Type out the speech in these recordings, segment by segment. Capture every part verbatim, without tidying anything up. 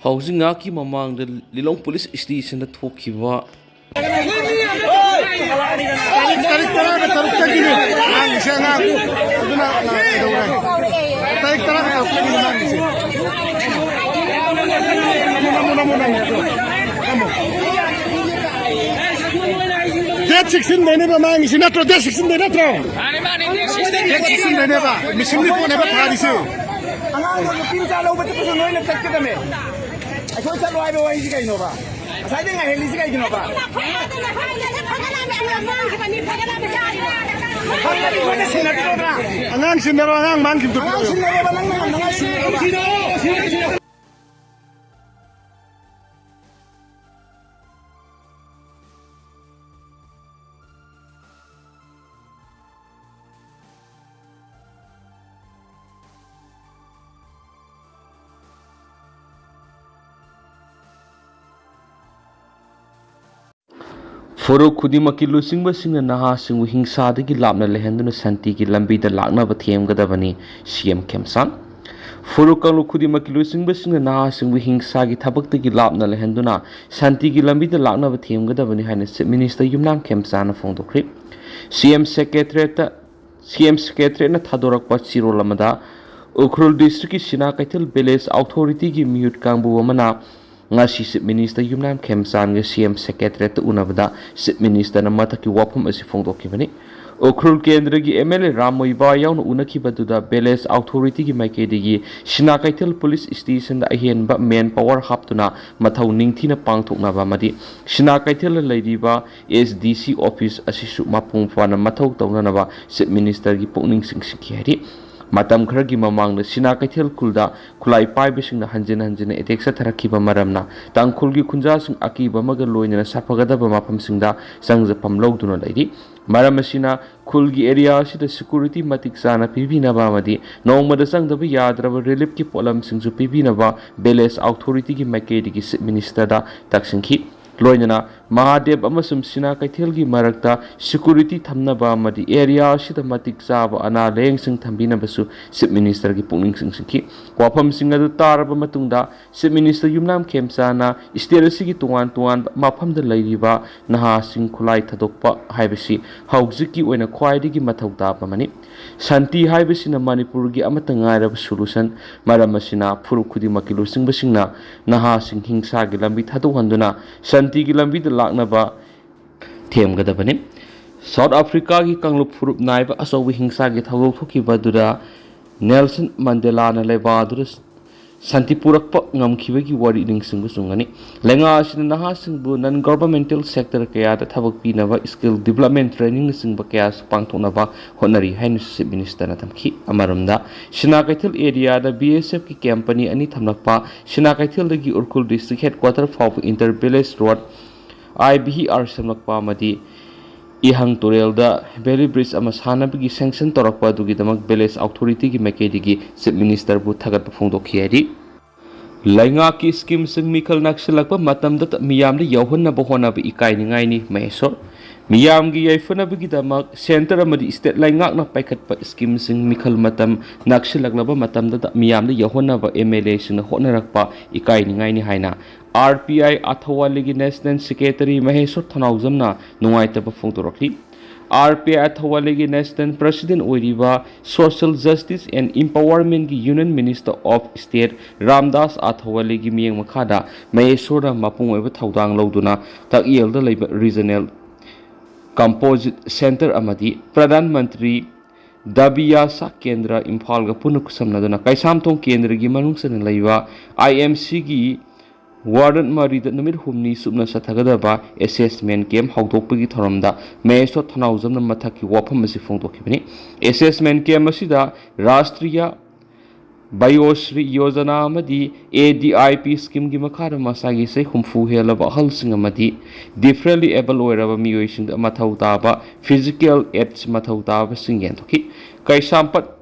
ꯍꯧꯖꯤꯛ ꯉꯥꯏꯍꯥꯛꯀꯤ ꯃꯃꯥꯡꯗ ꯂꯤꯂꯣꯡ ꯄꯨꯂꯤꯁ ꯁ꯭ꯇꯦꯁꯟꯗ ꯊꯣꯛꯈꯤꯕ ꯇꯥꯔꯤꯛ, ꯇꯥꯔꯤꯛ ꯇꯔꯥꯒ ꯇꯔꯨꯛꯇꯒꯤꯅꯦ ꯉꯥꯡꯉꯤꯁꯦ ꯑꯉꯥꯡ꯫ ꯑꯗꯨꯅ ꯀꯩꯗꯧꯔꯦ? ꯇꯥꯔꯤꯛ ꯇꯔꯥꯒ ꯇꯔꯨꯛꯇꯒꯤꯅꯦ ꯉꯥꯡꯉꯤꯁꯦ꯫ ꯅꯃꯨ, ꯅꯃꯨ, ꯅꯃꯨ, ꯅꯃꯨ꯫ ꯗꯦꯠ ꯁꯤꯛꯁꯇꯤꯟꯗꯩꯅꯦꯕ ꯃꯥꯡꯉꯤꯁꯤ ꯅꯠꯇ꯭ꯔꯣ? ꯗꯦꯠ ꯁꯤꯛꯁꯇꯤꯟꯗꯩ ꯅꯠꯇ꯭ꯔꯣ? ꯗꯦꯠ ꯁꯤꯛꯁꯇꯤꯟꯗꯩꯅꯦꯕ ꯃꯤꯁꯤꯡ ꯔꯤꯄꯣꯔꯠꯅꯦꯕ ꯊꯥꯔꯤꯁꯦ꯫ ꯑꯉꯥꯡꯗꯣ ꯅꯨꯄꯤ ꯃꯆꯥ ꯂꯧꯕ ꯆꯠꯄꯁꯨ ꯅꯣꯏꯅ ꯆꯠꯀꯗꯕꯅꯦ꯫ ꯑꯩꯈꯣꯏ ꯆꯠꯂꯣ ꯍꯥꯏꯕ ꯋꯥꯔꯤꯁꯤ ꯀꯩꯅꯣꯕ? ꯉꯁꯥꯏꯗꯩ ꯉꯥꯏꯍꯜꯂꯤꯁꯤ ꯀꯩꯒꯤꯅꯣꯕ? ꯐꯪꯉꯗꯤ ꯑꯩꯈꯣꯏꯅ ꯁꯤꯟꯅꯕꯤꯔꯣꯗꯅ꯫ ꯑꯉꯥꯡ ꯁꯤꯟꯅꯔꯣ, ꯑꯉꯥꯡ ꯃꯥꯡꯈꯤꯕꯗꯣ ꯑꯉꯥꯡ ꯄꯤꯔꯛꯑꯣ꯫ ꯁꯤꯟꯅꯔꯣꯕ, ꯅꯪꯅ ꯉꯝꯅꯉꯥꯏ ꯁꯤꯟꯅꯔꯣ꯫ ꯐꯨꯔꯨꯞ ꯈꯨꯗꯤꯡꯃꯛꯀꯤ ꯂꯨꯆꯤꯡꯕꯁꯤꯡꯅ ꯅꯍꯥꯁꯤꯡꯕꯨ ꯍꯤꯡꯁꯥꯗꯒꯤ ꯂꯥꯞꯅ ꯂꯩꯍꯟꯗꯨꯅ ꯁꯥꯟꯇꯤꯒꯤ ꯂꯝꯕꯤꯗ ꯂꯥꯛꯅꯕ ꯊꯦꯝꯒꯗꯕꯅꯤ, ꯁꯤ ꯑꯦꯝ ꯈꯦꯝꯆꯥꯟ꯫ ꯐꯨꯔꯨꯞ ꯀꯥꯡꯂꯨꯞ ꯈꯨꯗꯤꯡꯃꯛꯀꯤ ꯂꯨꯆꯤꯡꯕꯁꯤꯡꯅ ꯅꯍꯥꯁꯤꯡꯕꯨ ꯍꯤꯡꯁꯥꯒꯤ ꯊꯕꯛꯇꯒꯤ ꯂꯥꯞꯅ ꯂꯩꯍꯟꯗꯨꯅ ꯁꯥꯟꯇꯤꯒꯤ ꯂꯝꯕꯤꯗ ꯂꯥꯛꯅꯕ ꯊꯦꯝꯒꯗꯕꯅꯤ ꯍꯥꯏꯅ ꯆꯤꯐ ꯃꯤꯅꯤꯁꯇꯔ ꯌꯨꯝꯅꯥꯝ ꯈꯦꯝꯆꯥꯟꯅ ꯐꯣꯡꯗꯣꯛꯈ꯭ꯔꯤ꯫ ꯁꯤ ꯑꯦꯝ ꯁꯦꯀ꯭ꯔꯦꯇꯔꯤꯌꯦꯠꯇ, ꯁꯤ ꯑꯦꯝ ꯁꯦꯀ꯭ꯔꯦꯇꯔꯤꯌꯦꯠꯅ ꯊꯥꯗꯣꯔꯛꯄ ꯆꯦꯔꯣꯜ ꯑꯃꯗ ꯎꯈ꯭ꯔꯨꯜ ꯗꯤꯁꯇ꯭ꯔꯤꯛꯀꯤ ꯁꯤꯅꯥ ꯀꯩꯊꯦꯜ ꯚꯤꯂꯦꯖ ꯑꯣꯊꯣꯔꯤꯇꯤꯒꯤ ꯃꯤꯍꯨꯠ ꯀꯥꯡꯕꯨ ꯑꯃꯅ ꯉꯁꯤ ꯆꯤꯐ ꯃꯤꯅꯤꯁꯇꯔ ꯌꯨꯝꯅꯥꯝ ꯈꯦꯝꯆꯥꯟꯒ ꯁꯤ ꯑꯦꯝ ꯁꯦꯀ꯭ꯔꯦꯇꯔꯤꯌꯦꯠꯇ ꯎꯅꯕꯗ ꯆꯤꯐ ꯃꯤꯅꯤꯁꯇꯔꯅ ꯃꯊꯛꯀꯤ ꯋꯥꯐꯝ ꯑꯁꯤ ꯐꯣꯡꯗꯣꯛꯈꯤꯕꯅꯤ꯫ ꯎꯈ꯭ꯔꯨꯜ ꯀꯦꯟꯗ꯭ꯔꯒꯤ ꯑꯦꯝ ꯑꯦꯜ ꯑꯦ ꯔꯥꯝ ꯃꯣꯏꯕꯥ ꯌꯥꯎꯅ ꯎꯅꯈꯤꯕꯗꯨꯗ ꯚꯤꯂꯦꯖ ꯑꯣꯊꯣꯔꯤꯇꯤꯒꯤ ꯃꯥꯏꯀꯩꯗꯒꯤ ꯁꯤꯅꯥ ꯀꯩꯊꯦꯜ ꯄꯨꯂꯤꯁ ꯁ꯭ꯇꯦꯁꯟꯗ ꯑꯍꯦꯟꯕ ꯃꯦꯟ ꯄꯥꯋꯔ ꯍꯥꯞꯇꯨꯅ ꯃꯊꯧ ꯅꯤꯡꯊꯤꯅ ꯄꯥꯡꯊꯣꯛꯅꯕ ꯑꯃꯗꯤ ꯁꯤꯅꯥ ꯀꯩꯊꯦꯜꯗ ꯂꯩꯔꯤꯕ ꯑꯦꯁ ꯗꯤ ꯁꯤ ꯑꯣꯐꯤꯁ ꯑꯁꯤꯁꯨ ꯃꯄꯨꯡ ꯐꯥꯅ ꯃꯊꯧ ꯇꯧꯅꯅꯕ ꯆꯤꯐ ꯃꯤꯅꯤꯁꯇꯔꯒꯤ ꯄꯨꯛꯅꯤꯡ ꯆꯤꯡꯁꯤꯟꯈꯤ ꯍꯥꯏꯔꯤ꯫ ꯃꯇꯝ ꯈꯔꯒꯤ ꯃꯃꯥꯡꯗ ꯁꯤꯅꯥ ꯀꯩꯊꯦꯜ ꯈꯨꯜꯗ ꯈꯨꯠꯂꯥꯏ ꯄꯥꯏꯕꯁꯤꯡꯅ ꯍꯟꯖꯤꯟ ꯍꯟꯖꯤꯟꯅ ꯑꯦꯇꯦꯛ ꯆꯠꯊꯔꯛꯈꯤꯕ ꯃꯔꯝꯅ ꯇꯥꯡꯈꯨꯜꯒꯤ ꯈꯨꯟꯖꯥꯁꯤꯡ ꯑꯀꯤꯕ ꯑꯃꯒ ꯂꯣꯏꯅꯅ ꯁꯥꯐꯒꯗꯕ ꯃꯐꯝꯁꯤꯡꯗ ꯆꯪꯖꯐꯝ ꯂꯧꯗꯨꯅ ꯂꯩꯔꯤ꯫ ꯃꯔꯝ ꯑꯁꯤꯅ ꯈꯨꯜꯒꯤ ꯑꯦꯔꯤꯌꯥ ꯑꯁꯤꯗ ꯁꯦꯀ꯭ꯌꯨꯔꯤꯇꯤ ꯃꯇꯤꯛ ꯆꯥꯅ ꯄꯤꯕꯤꯅꯕ ꯑꯃꯗꯤ ꯅꯣꯡꯃꯗ ꯆꯪꯗꯕ ꯌꯥꯗ꯭ꯔꯕ ꯔꯤꯂꯤꯐꯀꯤ ꯄꯣꯠꯂꯝꯁꯤꯡꯁꯨ ꯄꯤꯕꯤꯅꯕ ꯚꯤꯂꯦꯖ ꯑꯣꯊꯣꯔꯤꯇꯤꯒꯤ ꯃꯥꯏꯀꯩꯗꯒꯤ ꯆꯤꯐ ꯃꯤꯅꯤꯁꯇꯔꯗ ꯇꯛꯁꯤꯟꯈꯤ꯫ ꯂꯣꯏꯅꯅ ꯃꯍꯥꯗꯦꯕ ꯑꯃꯁꯨꯡ ꯁꯤꯅꯥ ꯀꯩꯊꯦꯜꯒꯤ ꯃꯔꯛꯇ ꯁꯦꯀ꯭ꯌꯨꯔꯤꯇꯤ ꯊꯝꯅꯕ ꯑꯃꯗꯤ ꯑꯦꯔꯤꯌꯥ ꯑꯁꯤꯗ ꯃꯇꯤꯛ ꯆꯥꯕ ꯑꯅꯥ ꯂꯥꯌꯦꯡꯁꯪ ꯊꯝꯕꯤꯅꯕꯁꯨ ꯆꯤꯐ ꯃꯤꯅꯤꯁꯇꯔꯒꯤ ꯄꯨꯛꯅꯤꯡ ꯆꯤꯡꯁꯤꯟꯈꯤ꯫ ꯋꯥꯐꯝꯁꯤꯡ ꯑꯗꯨ ꯇꯥꯔꯕ ꯃꯇꯨꯡꯗ ꯆꯤꯐ ꯃꯤꯅꯤꯁꯇꯔ ꯌꯨꯝꯅꯥꯝ ꯈꯦꯝꯆꯥꯅ ꯁ꯭ꯇꯦꯠ ꯑꯁꯤꯒꯤ ꯇꯣꯉꯥꯟ ꯇꯣꯉꯥꯟꯕ ꯃꯐꯝꯗ ꯂꯩꯔꯤꯕ ꯅꯍꯥꯁꯤꯡ ꯈꯨꯠꯂꯥꯏ ꯊꯥꯗꯣꯛꯄ ꯍꯥꯏꯕꯁꯤ ꯍꯧꯖꯤꯛꯀꯤ ꯑꯣꯏꯅ ꯈ꯭ꯋꯥꯏꯗꯒꯤ ꯃꯊꯧ ꯇꯥꯕ ꯑꯃꯅꯤ꯫ ꯁꯥꯟꯇꯤ ꯍꯥꯏꯕꯁꯤꯅ ꯃꯅꯤꯄꯨꯔꯒꯤ ꯑꯃꯠꯇ ꯉꯥꯏꯔꯕ ꯁꯣꯂꯨꯁꯟ꯫ ꯃꯔꯝ ꯑꯁꯤꯅ ꯐꯨꯔꯨꯞ ꯈꯨꯗꯤꯡꯃꯛꯀꯤ ꯂꯨꯆꯤꯡꯕꯁꯤꯡꯅ ꯅꯍꯥꯁꯤꯡ ꯍꯤꯡꯁꯥꯒꯤ ꯂꯝꯕꯤ ꯊꯥꯗꯣꯛꯍꯟꯗꯨꯅ ꯁꯥꯟꯇꯤꯒꯤ ꯂꯝꯕꯤꯗ ꯂꯥꯛꯅꯕ ꯊꯦꯝꯒꯗꯕꯅꯤ꯫ ꯁꯥꯎꯠ ꯑꯐ꯭ꯔꯤꯀꯥꯒꯤ ꯀꯥꯡꯂꯨꯞ ꯐꯨꯔꯨꯞ ꯅꯥꯏꯕ ꯑꯆꯧꯕ ꯍꯤꯡꯁꯥꯒꯤ ꯊꯧꯗꯣꯛ ꯊꯣꯛꯈꯤꯕ ꯑꯗꯨꯗ ꯅꯦꯜꯁꯟ ꯃꯟꯗꯦꯂꯥꯅ ꯂꯩꯕꯥꯛ ꯑꯗꯨꯗ ꯁꯥꯟꯇꯤ ꯄꯨꯔꯛꯄ ꯉꯝꯈꯤꯕꯒꯤ ꯋꯥꯔꯤ ꯅꯤꯡꯁꯤꯡꯕ ꯆꯨꯝꯒꯅꯤ꯫ ꯂꯩꯉꯥꯛ ꯑꯁꯤꯅ ꯅꯍꯥꯁꯤꯡꯕꯨ non governmental sector ꯀꯌꯥꯗ ꯊꯕꯛ ꯄꯤꯅꯕ skill development trainingꯅꯆꯤꯡꯕ ꯀꯌꯥꯁꯨ ꯄꯥꯡꯊꯣꯛꯅꯕ ꯍꯣꯠꯅꯔꯤ ꯍꯥꯏꯅꯁꯨ ꯆꯤꯐ ꯃꯤꯅꯤꯁꯇꯔꯅ ꯊꯝꯈꯤ꯫ ꯑꯃꯔꯣꯝꯗ, ꯁꯤꯅꯥ ꯀꯩꯊꯦꯜ ꯑꯦꯔꯤꯌꯥꯗ ꯕꯤ ꯑꯦꯁ ꯑꯦꯐꯀꯤ ꯀꯦꯝꯞ ꯑꯅꯤ ꯊꯝꯂꯛꯄ, ꯁꯤꯅꯥ ꯀꯩꯊꯦꯜꯗꯒꯤ ꯎꯈ꯭ꯔꯨꯜ ꯗꯤꯁꯇ꯭ꯔꯤꯛ ꯍꯦꯗꯀ꯭ꯋꯥꯇꯔ ꯐꯥꯎꯕ inter village road, I V R ꯁꯦꯝꯂꯛꯄ ꯑꯃꯗꯤ ꯏꯍꯪ ꯇꯨꯔꯦꯜꯗ valley bridge ꯑꯃ ꯁꯥꯅꯕꯒꯤ sanction ꯇꯧꯔꯛꯄ ꯑꯗꯨꯒꯤꯗꯃꯛ village authorityꯒꯤ ꯃꯥꯏꯀꯩꯗꯒꯤ ꯆꯤꯐ ꯃꯤꯅꯤꯁꯇꯔꯕꯨ ꯊꯥꯒꯠꯄ ꯐꯣꯡꯗꯣꯛꯈꯤ ꯍꯥꯏꯔꯤ꯫ ꯂꯩꯉꯥꯛꯀꯤ schemeꯁꯤꯡ ꯃꯤꯈꯜ ꯅꯛꯁꯤꯜꯂꯛꯄ ꯃꯇꯝꯗꯇ ꯃꯤꯌꯥꯝꯗ ꯌꯧꯍꯟꯅꯕ ꯍꯣꯠꯅꯕ ꯏꯀꯥꯏꯅꯤꯡꯉꯥꯏꯅꯤ꯫ ꯃꯍꯦꯁꯣꯔ, ꯃꯤꯌꯥꯝꯒꯤ ꯌꯥꯏꯐꯅꯕꯒꯤꯗꯃꯛ centre ꯑꯃꯗꯤ state ꯂꯩꯉꯥꯛꯅ ꯄꯥꯏꯈꯠꯄ schemeꯁꯤꯡ ꯃꯤꯈꯜ ꯃꯇꯝ ꯅꯛꯁꯤꯜꯂꯛꯂꯕ ꯃꯇꯝꯗꯇ ꯃꯤꯌꯥꯝꯗ ꯌꯧꯍꯟꯅꯕ M L Aꯁꯤꯡꯅ ꯍꯣꯠꯅꯔꯛꯄ ꯏꯀꯥꯏꯅꯤꯡꯉꯥꯏꯅꯤ ꯍꯥꯏꯅ R P I ꯑꯊꯧꯋꯥꯂꯤꯒꯤ National Secretary ꯃꯍꯦꯁꯣꯔ ꯊꯅꯥꯎꯖꯝꯅ ꯅꯨꯡꯉꯥꯏꯇꯕ ꯐꯣꯡꯗꯣꯔꯛꯂꯤ꯫ R P I ꯑꯊꯧꯋꯥꯂꯤꯒꯤ National President ꯑꯣꯏꯔꯤꯕ Social Justice and Empowermentꯀꯤ Union Minister of State Ramdas ꯑꯊꯧꯋꯥꯂꯤꯒꯤ ꯃꯤꯠꯌꯦꯡ ꯃꯈꯥꯗ ꯃꯍꯦꯁꯣꯔꯅ ꯃꯄꯨꯡ ꯑꯣꯏꯕ ꯊꯧꯗꯥꯡ ꯂꯧꯗꯨꯅ ꯇꯥꯛꯌꯦꯜꯗ ꯂꯩꯕ Regional Composite Centre ꯑꯃꯗꯤ ꯄ꯭ꯔꯙꯥꯟ ꯃꯟꯇ꯭ꯔꯤ ꯗꯕꯤꯌꯥꯁꯥ ꯀꯦꯟꯗ꯭ꯔ ꯏꯝꯐꯥꯜꯒ ꯄꯨꯟꯅ ꯈꯨꯠꯁꯝꯅꯗꯨꯅ ꯀꯩꯁꯥꯝꯊꯣꯡ ꯀꯦꯟꯗ꯭ꯔꯒꯤ ꯃꯅꯨꯡ ꯆꯟꯅ ꯂꯩꯕ I M Cꯒꯤ ward ꯃꯔꯤꯗ ꯅꯨꯃꯤꯠ ꯍꯨꯝꯅꯤ ꯆꯨꯞꯅ ꯆꯠꯊꯒꯗꯕ assessment camp ꯍꯧꯗꯣꯛꯄꯒꯤ ꯊꯧꯔꯝꯗ ꯃꯍꯦꯁꯣꯔ ꯊꯅꯥꯎꯖꯝꯅ ꯃꯊꯛꯀꯤ ꯋꯥꯐꯝ ꯑꯁꯤ ꯐꯣꯡꯗꯣꯛꯈꯤꯕꯅꯤ꯫ Assessment camp ꯑꯁꯤꯗ ꯔꯥꯁꯇ꯭ꯔꯤꯌ ꯕꯌꯣꯁ꯭ꯔꯤ ꯌꯣꯖꯅꯥ ꯑꯃꯗꯤ A D I P schemeꯒꯤ ꯃꯈꯥꯗ ꯃꯁꯥꯒꯤ ꯆꯍꯤ ꯍꯨꯝꯐꯨ ꯍꯦꯜꯂꯕ ꯑꯍꯜꯁꯤꯡ ꯑꯃꯗꯤ differently able ꯑꯣꯏꯔꯕ ꯃꯤꯑꯣꯏꯁꯤꯡꯗ ꯃꯊꯧ ꯇꯥꯕ physical aids ꯃꯊꯧ ꯇꯥꯕꯁꯤꯡ ꯌꯦꯟꯊꯣꯛꯈꯤ꯫ ꯀꯩꯁꯥꯝꯄꯥꯠ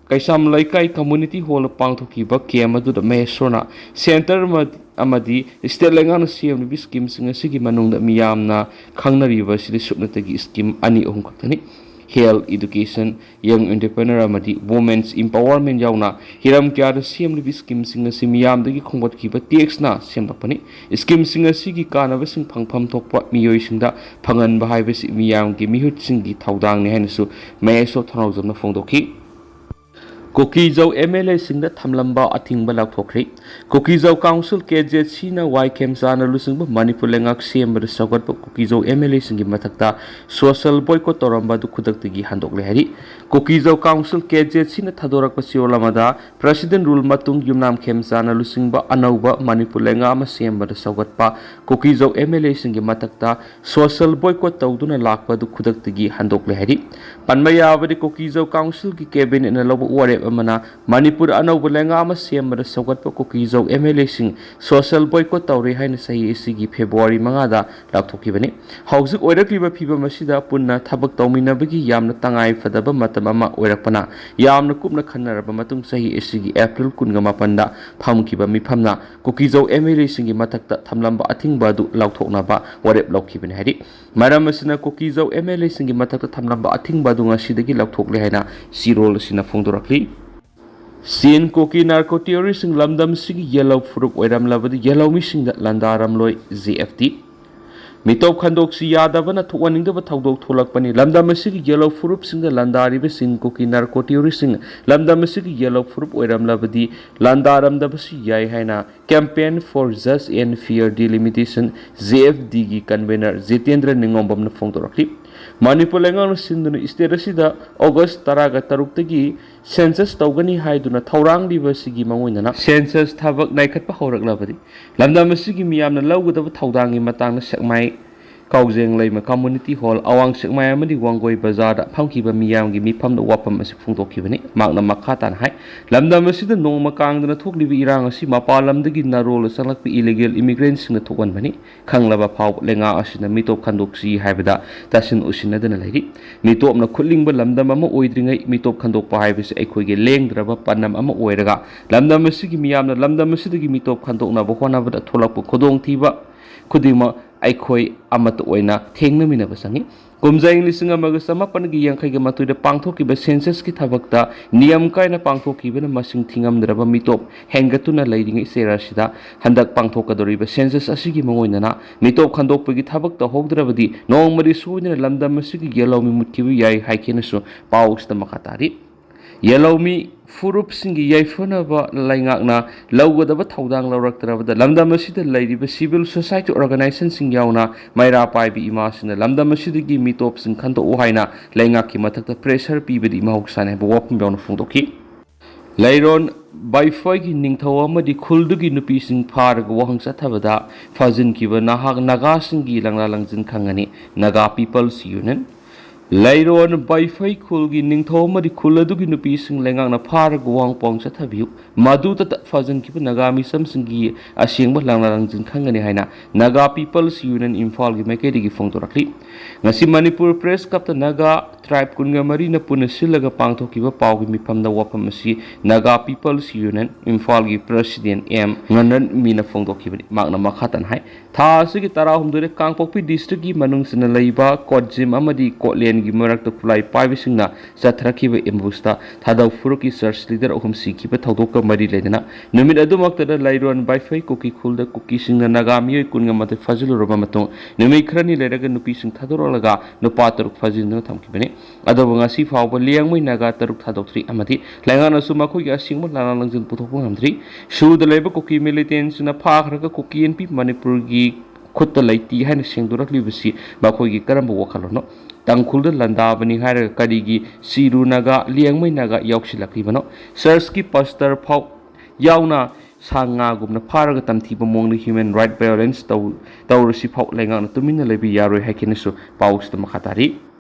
ꯀꯩꯁꯥꯝ ꯂꯩꯀꯥꯏ ꯀꯝꯃ꯭ꯌꯨꯅꯤꯇꯤ ꯍꯣꯜꯗ ꯄꯥꯡꯊꯣꯛꯈꯤꯕ ꯀꯦꯝ ꯑꯗꯨꯗ ꯃꯍꯦꯁꯣꯔꯅ ꯁꯦꯟꯇꯔ ꯑꯃ-, ꯑꯃꯗꯤ ꯁ꯭ꯇꯦꯠ ꯂꯩꯉꯥꯛꯅ ꯁꯦꯝꯂꯤꯕ ꯁ꯭ꯀꯤꯝꯁꯤꯡ ꯑꯁꯤꯒꯤ ꯃꯅꯨꯡꯗ ꯃꯤꯌꯥꯝꯅ ꯈꯪꯅꯔꯤꯕ ꯑꯁꯤꯗꯤ ꯁꯨꯞꯅꯇꯒꯤ ꯁ꯭ꯀꯤꯝ ꯑꯅꯤ ꯑꯍꯨꯝ ꯈꯛꯇꯅꯤ꯫ ꯍꯦꯜꯊ, ꯏꯗꯨꯀꯦꯁꯟ, ꯌꯪ ꯑꯦꯟꯇꯔꯄ꯭ꯔꯦꯅꯔ ꯑꯃꯗꯤ ꯋꯨꯃꯦꯟꯁ ꯏꯝꯄꯥꯋꯔꯃꯦꯟ ꯌꯥꯎꯅ ꯍꯤꯔꯝ ꯀꯌꯥꯗ ꯁꯦꯝꯂꯤꯕ ꯁ꯭ꯀꯤꯝꯁꯤꯡ ꯑꯁꯤ ꯃꯤꯌꯥꯝꯗꯒꯤ ꯈꯣꯝꯒꯠꯈꯤꯕ ꯇꯦꯛꯁꯅ ꯁꯦꯝꯂꯛꯄꯅꯤ꯫ ꯁ꯭ꯀꯤꯝꯁꯤꯡ ꯑꯁꯤꯒꯤ ꯀꯥꯟꯅꯕꯁꯤꯡ ꯐꯪꯐꯝ ꯊꯣꯛꯄ ꯃꯤꯑꯣꯏꯁꯤꯡꯗ ꯐꯪꯍꯟꯕ ꯍꯥꯏꯕꯁꯤ ꯃꯤꯌꯥꯝꯒꯤ ꯃꯤꯍꯨꯠꯁꯤꯡꯒꯤ ꯊꯧꯗꯥꯡꯅꯤ ꯍꯥꯏꯅꯁꯨ ꯃꯍꯦꯁꯣꯔ ꯊꯧꯅꯥꯎꯖꯝꯅ ꯐꯣꯡꯗꯣꯛꯈꯤ꯫ ꯀꯨꯀꯤꯖꯧ ꯑꯦꯝ ꯑꯦꯜ ꯑꯦꯁꯤꯡꯗ ꯊꯝꯂꯝꯕ ꯑꯊꯤꯡꯕ ꯂꯥꯎꯊꯣꯛꯈ꯭ꯔꯦ꯫ ꯀꯨꯀꯤꯖꯧ ꯀꯥꯎꯟꯁꯤꯜ, ꯀꯦ ꯖꯦ ꯁꯤꯅ ꯋꯥꯏ ꯈꯦꯝꯆꯥꯟꯅ ꯂꯨꯆꯤꯡꯕ ꯃꯅꯤꯄꯨꯔ ꯂꯩꯉꯥꯛ ꯁꯦꯝꯕꯗ ꯁꯧꯒꯠꯄ ꯀꯨꯀꯤꯖꯧ ꯑꯦꯝ ꯑꯦꯜ ꯑꯦꯁꯤꯡꯒꯤ ꯃꯊꯛꯇ ꯁꯣꯁꯤꯌꯦꯜ ꯕꯣꯏꯀꯣꯠ ꯇꯧꯔꯝꯕ ꯑꯗꯨ ꯈꯨꯗꯛꯇꯒꯤ ꯍꯟꯗꯣꯛꯂꯦ ꯍꯥꯏꯔꯤ꯫ ꯀꯨꯀꯤꯖꯧ ꯀꯥꯎꯟꯁꯤꯜ, ꯀꯦ ꯖꯦ ꯁꯤꯅ ꯊꯥꯗꯣꯔꯛꯄ ꯆꯦꯔꯣꯜ ꯑꯃꯗ, ꯄ꯭ꯔꯦꯁꯤꯗꯦꯟ ꯔꯨꯜ ꯃꯇꯨꯡ ꯌꯨꯝꯅꯥꯝ ꯈꯦꯝꯆꯥꯟꯅ ꯂꯨꯆꯤꯡꯕ ꯑꯅꯧꯕ ꯃꯅꯤꯄꯨꯔ ꯂꯩꯉꯥꯛ ꯑꯃ ꯁꯦꯝꯕꯗ ꯁꯧꯒꯠꯄ ꯀꯨꯀꯤꯖꯧ ꯑꯦꯝ ꯑꯦꯜ ꯑꯦꯁꯤꯡꯒꯤ ꯃꯊꯛꯇ ꯁꯣꯁꯤꯌꯦꯜ ꯕꯣꯏꯀꯣꯠ ꯇꯧꯗꯨꯅ ꯂꯥꯛꯄ ꯑꯗꯨ ꯈꯨꯗꯛꯇꯒꯤ ꯍꯟꯗꯣꯛꯂꯦ ꯍꯥꯏꯔꯤ꯫ ꯄꯟꯕ ꯌꯥꯕꯗꯤ, ꯀꯨꯀꯤꯖꯧ ꯀꯥꯎꯟꯁꯤꯜꯒꯤ ꯀꯦꯕꯤꯅꯦꯠꯅ ꯂꯧꯕ ꯋꯥꯔꯦꯞ ꯑꯃꯅ ꯃꯅꯤꯄꯨꯔ ꯑꯅꯧꯕ ꯂꯩꯉꯥꯛ ꯑꯃ ꯁꯦꯝꯕꯗ ꯁꯧꯒꯠꯄ ꯀꯨꯀꯤꯖꯧ ꯑꯦꯝ ꯑꯦꯜ ꯑꯦꯁꯤꯡ ꯁꯣꯁꯤꯌꯦꯜ ꯕꯣꯏꯀꯣꯠ ꯇꯧꯔꯦ ꯍꯥꯏꯅ ꯆꯍꯤ ꯑꯁꯤꯒꯤ ꯐꯦꯕ꯭ꯔꯨꯋꯥꯔꯤ ꯃꯉꯥꯗ ꯂꯥꯎꯊꯣꯛꯈꯤꯕꯅꯤ꯫ ꯍꯧꯖꯤꯛ ꯑꯣꯏꯔꯛꯂꯤꯕ ꯐꯤꯚꯝ ꯑꯁꯤꯗ ꯄꯨꯟꯅ ꯊꯕꯛ ꯇꯧꯃꯤꯟꯅꯕꯒꯤ ꯌꯥꯝꯅ ꯇꯉꯥꯏ ꯐꯗꯕ ꯃꯇꯝ ꯑꯃ ꯑꯣꯏꯔꯛꯄꯅ, ꯌꯥꯝꯅ ꯀꯨꯞꯅ ꯈꯟꯅꯔꯕ ꯃꯇꯨꯡ ꯆꯍꯤ ꯑꯁꯤꯒꯤ ꯑꯦꯄ꯭ꯔꯤꯜ ꯀꯨꯟꯒ ꯃꯥꯄꯟꯗ ꯐꯝꯈꯤꯕ ꯃꯤꯐꯝꯅ ꯀꯨꯀꯤꯖꯧ ꯑꯦꯝ ꯑꯦꯜ ꯑꯦꯁꯤꯡꯒꯤ ꯃꯊꯛꯇ ꯊꯝꯂꯝꯕ ꯑꯊꯤꯡꯕ ꯑꯗꯨ ꯂꯧꯊꯣꯛꯅꯕ ꯋꯥꯔꯦꯞ ꯂꯧꯈꯤꯕꯅꯤ ꯍꯥꯏꯔꯤ꯫ ꯃꯔꯝ ꯑꯁꯤꯅ ꯀꯨꯀꯤꯖꯧ ꯑꯦꯝ ꯑꯦꯜ ꯑꯦꯁꯤꯡꯒꯤ ꯃꯊꯛꯇ ꯊꯝꯂꯝꯕ ꯑꯊꯤꯡꯕ ꯑꯗꯨ ꯉꯁꯤꯗꯒꯤ ꯂꯧꯊꯣꯛꯂꯦ ꯍꯥꯏꯅ ꯆꯦꯔꯣꯜ ꯑꯁꯤꯅ ꯐꯣꯡꯗꯣꯔꯛꯂꯤ꯫ ꯆꯤꯟ ꯀꯨꯀꯤ ꯅꯥꯔꯀꯣ ꯇꯦꯔꯣꯔꯤꯁꯁꯤꯡ ꯂꯝꯗꯝ ꯑꯁꯤꯒꯤ ꯌꯦꯜꯍꯧ ꯐꯨꯔꯨꯞ ꯑꯣꯏꯔꯝꯂꯕꯗꯤ ꯌꯦꯜꯍꯧ ꯃꯤꯁꯤꯡꯗ ꯂꯥꯟꯗꯥꯔꯝꯂꯣꯏ, ꯖꯦ ꯑꯦꯐ ꯇꯤ꯫ ꯃꯤꯇꯣꯞ ꯈꯟꯗꯣꯛꯁꯤ ꯌꯥꯗꯕꯅ ꯊꯣꯛꯍꯟꯅꯤꯡꯗꯕ ꯊꯧꯗꯣꯛ ꯊꯣꯛꯂꯛꯄꯅꯤ꯫ ꯂꯝꯗꯝ ꯑꯁꯤꯒꯤ ꯌꯦꯜꯍꯧ ꯐꯨꯔꯨꯞꯁꯤꯡꯗ ꯂꯥꯟꯗꯥꯔꯤꯕꯁꯤꯡ ꯀꯨꯀꯤ ꯅꯥꯔꯀꯣ ꯇꯦꯔꯣꯔꯤꯁꯁꯤꯡ ꯂꯝꯗꯝ ꯑꯁꯤꯒꯤ ꯌꯦꯜꯍꯧ ꯐꯨꯔꯨꯞ ꯑꯣꯏꯔꯝꯂꯕꯗꯤ ꯂꯥꯟꯗꯥꯔꯝꯗꯕꯁꯨ ꯌꯥꯏ ꯍꯥꯏꯅ Campaign for Just and Fair Delimitation, J F ꯗꯤꯒꯤ ꯀꯟꯚꯦꯅꯔ ꯖꯤꯇꯦꯟꯗ꯭ꯔ ꯅꯤꯉꯣꯝꯕꯝꯅ ꯐꯣꯡꯗꯣꯔꯛꯂꯤ꯫ ꯃꯅꯤꯄꯨꯔ ꯂꯩꯉꯥꯛꯅ ꯁꯤꯟꯗꯨꯅ ꯁ꯭ꯇꯦꯠ ꯑꯁꯤꯗ ꯑꯣꯒꯁ ꯇꯔꯥꯒ ꯇꯔꯨꯛꯇꯒꯤ ꯁꯦꯟꯁꯁ ꯇꯧꯒꯅꯤ ꯍꯥꯏꯗꯨꯅ ꯊꯧꯔꯥꯡꯂꯤꯕ ꯑꯁꯤꯒꯤ ꯃꯥꯡꯑꯣꯏꯅꯅ ꯁꯦꯟꯁꯁ ꯊꯕꯛ ꯉꯥꯏꯈꯠꯄ ꯍꯧꯔꯛꯂꯕꯗꯤ ꯂꯝꯗꯝ ꯑꯁꯤꯒꯤ ꯃꯤꯌꯥꯝꯅ ꯂꯧꯒꯗꯕ ꯊꯧꯗꯥꯡꯒꯤ ꯃꯇꯥꯡꯗ ꯁꯦꯛꯃꯥꯏ ꯀꯥꯎꯖꯦꯡ ꯂꯩꯃ ꯀꯝꯃ꯭ꯌꯨꯅꯤꯇꯤ ꯍꯣꯜ, ꯑꯋꯥꯡ ꯁꯦꯛꯃꯥꯏ ꯑꯃꯗꯤ ꯋꯥꯡꯒꯣꯏ ꯕꯖꯥꯔꯗ ꯐꯝꯈꯤꯕ ꯃꯤꯌꯥꯝꯒꯤ ꯃꯤꯐꯝꯗ ꯋꯥꯐꯝ ꯑꯁꯤ ꯐꯣꯡꯗꯣꯛꯈꯤꯕꯅꯤ꯫ ꯃꯍꯥꯛꯅ ꯃꯈꯥ ꯇꯥꯅ ꯍꯥꯏ, ꯂꯝꯗꯝ ꯑꯁꯤꯗ ꯅꯣꯡꯃ ꯀꯥꯡꯗꯅ ꯊꯣꯛꯂꯤꯕ ꯏꯔꯥꯡ ꯑꯁꯤ ꯃꯄꯥꯟ ꯂꯝꯗꯒꯤ ꯅꯥꯔꯣꯜꯗ ꯆꯪꯂꯛꯄ ꯏꯂꯤꯒꯦꯜ ꯏꯃꯤꯒ꯭ꯔꯦꯟꯁꯤꯡꯅ ꯊꯣꯛꯍꯟꯕꯅꯤ꯫ ꯈꯪꯂꯕ ꯐꯥꯎꯕ ꯂꯩꯉꯥꯛ ꯑꯁꯤꯅ ꯃꯤꯇꯣꯞ ꯈꯟꯗꯣꯛꯁꯤ ꯍꯥꯏꯕꯗ ꯇꯥꯁꯤꯟ ꯎꯁꯤꯟꯅꯗꯅ ꯂꯩꯔꯤ꯫ ꯃꯤꯇꯣꯞꯅ ꯈꯨꯠꯂꯤꯡꯕ ꯂꯝꯗꯝ ꯑꯃ ꯑꯣꯏꯗ꯭ꯔꯤꯉꯩ ꯃꯤꯇꯣꯞ ꯈꯟꯗꯣꯛꯄ ꯍꯥꯏꯕꯁꯤ ꯑꯩꯈꯣꯏꯒꯤ ꯂꯦꯡꯗ꯭ꯔꯕ ꯄꯥꯟꯗꯝ ꯑꯃ ꯑꯣꯏꯔꯒ, ꯂꯝꯗꯝ ꯑꯁꯤꯒꯤ ꯃꯤꯌꯥꯝꯅ ꯂꯝꯗꯝ ꯑꯁꯤꯗꯒꯤ ꯃꯤꯇꯣꯞ ꯈꯟꯗꯣꯛꯅꯕ ꯍꯣꯠꯅꯕꯗ ꯊꯣꯛꯂꯛꯄ ꯈꯨꯗꯣꯡꯊꯤꯕ ꯈꯨꯗꯤꯡꯃꯛ ꯑꯩꯈꯣꯏ ꯑꯃꯠꯇ ꯑꯣꯏꯅ ꯊꯦꯡꯅꯃꯤꯟꯅꯕ ꯆꯪꯏ꯫ ꯀꯨꯝꯖꯥ ꯏꯪ ꯂꯤꯁꯤꯡ ꯑꯃꯒ ꯆꯃꯥꯄꯟꯒ ꯌꯥꯡꯈꯩꯒ ꯃꯥꯊꯣꯏꯗ ꯄꯥꯡꯊꯣꯛꯈꯤꯕ ꯁꯦꯟꯁꯁꯀꯤ ꯊꯕꯛꯇ ꯅꯤꯌꯝ ꯀꯥꯏꯅ ꯄꯥꯡꯊꯣꯛꯈꯤꯕꯅ ꯃꯁꯤꯡ ꯊꯤꯉꯝꯗ꯭ꯔꯕ ꯃꯤꯇꯣꯞ ꯍꯦꯟꯒꯠꯇꯨꯅ ꯂꯩꯔꯤꯉꯩ ꯆꯩꯔꯥꯁꯤꯗ ꯍꯟꯗꯛ ꯄꯥꯡꯊꯣꯛꯀꯗꯧꯔꯤꯕ ꯁꯦꯟꯁꯁ ꯑꯁꯤꯒꯤ ꯃꯉꯣꯟꯗꯅ ꯃꯤꯇꯣꯞ ꯈꯟꯗꯣꯛꯄꯒꯤ ꯊꯕꯛ ꯇꯧꯍꯧꯗ꯭ꯔꯕꯗꯤ ꯅꯣꯡꯃꯗꯤ ꯁꯣꯏꯗꯅ ꯂꯝꯗꯝ ꯑꯁꯤꯒꯤ ꯌꯦꯜꯍꯧꯃꯤ ꯃꯨꯠꯈꯤꯕ ꯌꯥꯏ ꯍꯥꯏꯈꯤꯅꯁꯨ ꯄꯥꯎ ꯑꯁꯤꯗ ꯃꯈꯥ ꯇꯥꯔꯤ꯫ ꯌꯦꯜꯍꯧꯃꯤ ꯐꯨꯔꯨꯞꯁꯤꯡꯒꯤ ꯌꯥꯏꯐꯅꯕ ꯂꯩꯉꯥꯛꯅ ꯂꯧꯒꯗꯕ ꯊꯧꯗꯥꯡ ꯂꯧꯔꯛꯇ꯭ꯔꯕꯗ ꯂꯝꯗꯝ ꯑꯁꯤꯗ ꯂꯩꯔꯤꯕ ꯁꯤꯚꯤꯜ ꯁꯣꯁꯥꯏꯇꯤ ꯑꯣꯔꯒꯅꯥꯏꯖꯦꯁꯟꯁꯤꯡ ꯌꯥꯎꯅ ꯃꯩꯔꯥ ꯄꯥꯏꯕꯤ ꯏꯃꯥꯁꯤꯡꯅ ꯂꯝꯗꯝ ꯑꯁꯤꯗꯒꯤ ꯃꯤꯇꯣꯞꯁꯤꯡ ꯈꯟꯗꯣꯛꯎ ꯍꯥꯏꯅ ꯂꯩꯉꯥꯛꯀꯤ ꯃꯊꯛꯇ ꯄ꯭ꯔꯦꯁꯔ ꯄꯤꯕꯗꯤ ꯃꯍꯧꯁꯥꯅꯤ ꯍꯥꯏꯕ ꯋꯥꯐꯝ ꯌꯥꯎꯅ ꯐꯣꯡꯗꯣꯛꯈꯤ꯫ ꯂꯩꯔꯣꯟ ꯕꯥꯏꯐꯣꯏꯒꯤ ꯅꯤꯡꯊꯧ ꯑꯃꯗꯤ ꯈꯨꯜꯗꯨꯒꯤ ꯅꯨꯄꯤꯁꯤꯡ ꯐꯥꯔꯒ ꯋꯥꯍꯪ ꯆꯠꯊꯕꯗ ꯐꯥꯖꯤꯟꯈꯤꯕ ꯅꯍꯥꯛ ꯅꯥꯒꯥꯁꯤꯡꯒꯤ ꯂꯪꯂꯥ ꯂꯪꯖꯤꯟ ꯈꯪꯒꯅꯤ꯫ Naga peoples union. ꯂꯩꯔꯣꯟ ꯕꯥꯏꯐꯩ ꯈꯨꯜꯒꯤ ꯅꯤꯡꯊꯧ ꯑꯃꯗꯤ ꯈꯨꯜ ꯑꯗꯨꯒꯤ ꯅꯨꯄꯤꯁꯤꯡ ꯂꯩꯉꯥꯛꯅ ꯐꯥꯔꯒ ꯋꯥꯍꯪ ꯄꯥꯎꯍꯪ ꯆꯠꯊꯕꯤꯌꯨ꯫ ꯃꯗꯨꯗꯇ ꯐꯥꯖꯤꯟꯈꯤꯕ ꯅꯥꯒꯥ ꯃꯤꯆꯝꯁꯤꯡꯒꯤ ꯑꯁꯦꯡꯕ ꯂꯪꯂꯥ ꯂꯪꯖꯤꯟ ꯈꯪꯒꯅꯤ ꯍꯥꯏꯅ ꯅꯥꯒꯥ ꯄꯤꯄꯜꯁ ꯌꯨꯅꯤꯌꯟ ꯏꯝꯐꯥꯜꯒꯤ ꯃꯥꯏꯀꯩꯗꯒꯤ ꯐꯣꯡꯗꯣꯔꯛꯂꯤ꯫ ꯉꯁꯤ ꯃꯅꯤꯄꯨꯔ ꯄ꯭ꯔꯦꯁ ꯀ꯭ꯂꯕꯇ ꯅꯥꯒꯥ ꯇ꯭ꯔꯥꯏꯕ ꯀꯨꯟꯒ ꯃꯔꯤꯅ ꯄꯨꯟꯅ ꯁꯤꯜꯂꯒ ꯄꯥꯡꯊꯣꯛꯈꯤꯕ ꯄꯥꯎꯒꯤ ꯃꯤꯐꯝꯗ ꯋꯥꯐꯝ ꯑꯁꯤ ꯅꯥꯒꯥ ꯄꯤꯄꯜꯁ ꯌꯨꯅꯤꯌꯟ ꯏꯝꯐꯥꯜꯒꯤ ꯄ꯭ꯔꯁꯤꯗꯦꯟ ꯑꯦꯝ ꯉꯟꯔꯟ ꯃꯤꯅ ꯐꯣꯡꯗꯣꯛꯈꯤꯕꯅꯤ꯫ ꯃꯍꯥꯛꯅ ꯃꯈꯥ ꯇꯥꯅ ꯍꯥꯏ, ꯊꯥ ꯑꯁꯤꯒꯤ ꯇꯔꯥꯍꯨꯝꯗꯣꯏꯗ ꯀꯥꯡꯄꯣꯛꯄꯤ ꯗꯤꯁꯇ꯭ꯔꯤꯛꯀꯤ ꯃꯅꯨꯡ ꯆꯟꯅ ꯂꯩꯕ ꯀꯣꯠꯖꯤꯝ ꯑꯃꯗꯤ ꯀꯣꯠꯂꯦꯟꯒꯤ ꯃꯔꯛꯇ ꯈꯨꯠꯂꯥꯏ ꯄꯥꯏꯕꯁꯤꯡꯅ ꯆꯠꯊꯔꯛꯈꯤꯕ ꯑꯦꯝꯕꯨꯁꯇ ꯊꯥꯗꯧ ꯐꯨꯔꯨꯞꯀꯤ ꯆꯔꯆ ꯂꯤꯗꯔ ꯑꯍꯨꯝ ꯁꯤꯈꯤꯕ ꯊꯧꯗꯣꯛꯀ ꯃꯔꯤ ꯂꯩꯅꯅ ꯅꯨꯃꯤꯠ ꯑꯗꯨꯃꯛꯇꯗ ꯂꯩꯔꯣꯟ ꯕꯥꯏꯐꯩ ꯀꯨꯀꯤ ꯈꯨꯜꯗ ꯀꯨꯀꯤꯁꯤꯡꯅ ꯅꯥꯒꯥ ꯃꯤꯑꯣꯏ ꯀꯨꯟꯒ ꯃꯥꯊꯣꯏ ꯐꯥꯖꯤꯜꯂꯨꯔꯕ ꯃꯇꯨꯡ ꯅꯨꯃꯤꯠ ꯈꯔꯅꯤ ꯂꯩꯔꯒ ꯅꯨꯄꯤꯁꯤꯡ ꯊꯥꯗꯣꯔꯛꯂꯒ ꯅꯨꯄꯥ ꯇꯔꯨꯛ ꯐꯥꯖꯤꯟꯗꯨꯅ ꯊꯝꯈꯤꯕꯅꯤ꯫ ꯑꯗꯨꯕꯨ ꯉꯁꯤ ꯐꯥꯎꯕ ꯂꯤꯌꯥꯡꯃꯩ ꯅꯥꯒꯥ ꯇꯔꯨꯛ ꯊꯥꯗꯣꯛꯇ꯭ꯔꯤ ꯑꯃꯗꯤ ꯂꯩꯉꯥꯛꯅꯁꯨ ꯃꯈꯣꯏꯒꯤ ꯑꯁꯦꯡꯕ ꯂꯪꯂꯥ ꯂꯪꯖꯤꯟ ꯄꯨꯊꯣꯛꯄ ꯉꯝꯗ꯭ꯔꯤ꯫ ꯁꯨꯗ ꯂꯩꯕ ꯀꯨꯀꯤ ꯃꯤꯂꯤꯇꯦꯟꯁꯤꯡꯅ ꯐꯥꯈ꯭ꯔꯒ ꯀꯨꯀꯤ ꯑꯦꯟ ꯄꯤ ꯃꯅꯤꯄꯨꯔꯒꯤ ꯈꯨꯠꯇ ꯂꯩꯇꯦ ꯍꯥꯏꯅ ꯁꯦꯡꯗꯣꯔꯛꯂꯤꯕꯁꯤ ꯃꯈꯣꯏꯒꯤ ꯀꯔꯝꯕ ꯋꯥꯈꯜꯂꯣꯟꯅꯣ? ꯇꯥꯡꯈꯨꯜꯗ ꯂꯥꯟꯗꯥꯕꯅꯤ ꯍꯥꯏꯔꯒ ꯀꯔꯤꯒꯤ ꯁꯤꯔꯨ ꯅꯥꯒꯥ, ꯂꯤꯌꯥꯡꯃꯩ ꯅꯥꯒꯥ ꯌꯥꯎꯁꯤꯜꯂꯛꯂꯤꯕꯅꯣ? ꯆꯔꯆꯀꯤ ꯄꯥꯁꯇꯔ ꯐꯥꯎ ꯌꯥꯎꯅ ꯁꯥ ꯉꯥꯒꯨꯝꯅ ꯐꯥꯔꯒ ꯇꯝꯊꯤꯕ ꯃꯑꯣꯡꯗ human right violence ꯇꯧ ꯇꯧꯔꯁꯤꯐꯥꯎ ꯂꯩꯉꯥꯛꯅ ꯇꯨꯃꯤꯟꯅ ꯂꯩꯕ ꯌꯥꯔꯣꯏ ꯍꯥꯏꯈꯤꯅꯁꯨ ꯄꯥꯎꯁꯤꯗ ꯃꯈꯥ ꯇꯥꯔꯤ꯫